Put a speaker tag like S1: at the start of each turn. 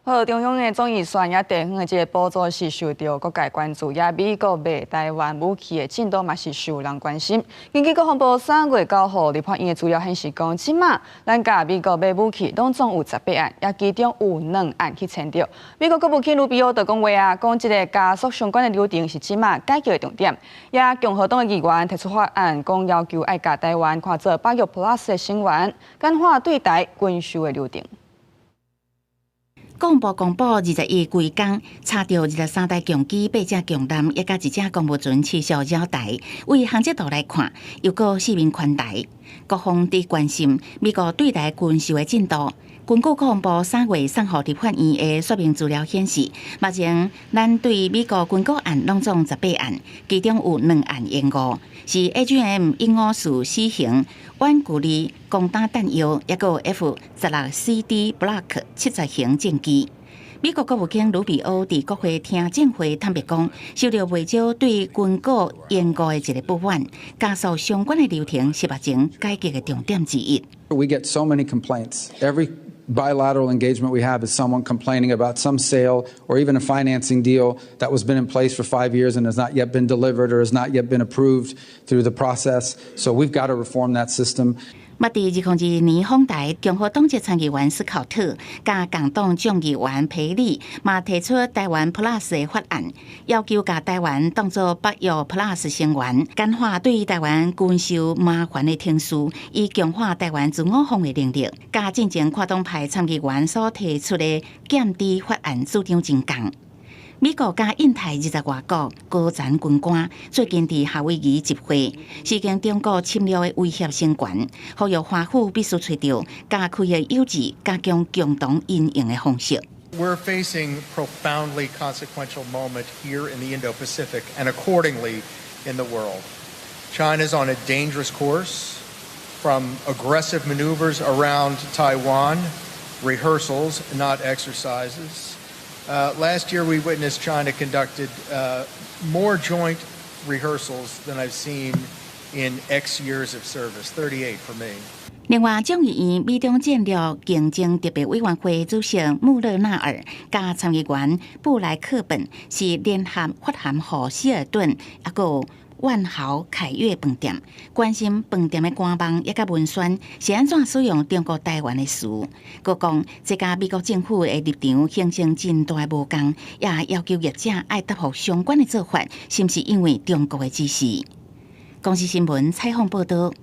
S1: 好，中央的總預算也地方的這個補助是受著各界關注，也美國賣臺灣武器的進度嘛是受人關心。根據國防部3月9號立法院的資料顯示，講這馬咱共美國買武器攏總有18案，也其中有兩案去簽著。美國國務卿魯比歐就講話啊，講這个加速相關的流程是這馬解決的重點。也共和黨的議員提出法案，講要求愛共臺灣看做北約 Plus 的成員，簡化對臺軍售的流程。
S2: 國防部公布21規工查著23台共機、八隻共艦，以及一隻公務船持續擾臺。對航測圖來看，又閣四面環臺。各方佇關心美國對臺軍售的進度。根據國防部3月送予立法院的說明資料顯示，目前咱對美國軍購案攏總18案，其中有兩案延誤，是 AGM 154C 型遠距離攻打彈藥，抑閣 F-16 CD Block 70型戰機。美國國務卿魯比歐佇國會聽證會坦白講，收著袂少對軍購延誤的一個不滿，加速相關的流程是目前改革的重點之一。
S3: We get so many complaints. Every bilateral engagement we have is someone complaining about some sale or even a financing deal that was been in place for 5 years and has not yet been delivered or has not yet been approved through the process. So we've got to reform that system.
S2: 嘛，佇2022年訪臺，共和黨籍參議員斯考特佮共黨眾議員皮里嘛提出臺灣 Plus 的法案，要求共臺灣當做北約 Plus 成員，簡化對臺灣軍售麻煩的程序，以強化臺灣自我防衛能力。佮進前跨黨派參議員所提出的檢知法案主張真仝。美國佮印太20外國高層軍官最近佇夏威夷集會，事件中國侵略的威脅升懸，呼籲華府必須揣著較科學有智、加強共同因應的方式。
S4: We're facing profoundly consequential moment here in the Indo-Pacific and accordingly in the world. China's on a dangerous course from aggressive maneuvers around Taiwan, rehearsals, not exercises. Last year, we witnessed China conducted more joint rehearsals than I've seen in X years of service, 38 for me.
S2: 另外，眾議院美中戰略競爭特別委員會主席穆勒納爾佮參議員布萊克本是聯合發函予希爾頓，抑閣萬豪凱悅飯店，關心飯店的官網抑佮文宣是按怎使用中國台灣的詞，閣講這佮美國政府的立場形成真大的無仝，也要求業者愛答覆相關的做法，是毋是因為中國的指示？公視新聞採訪報導。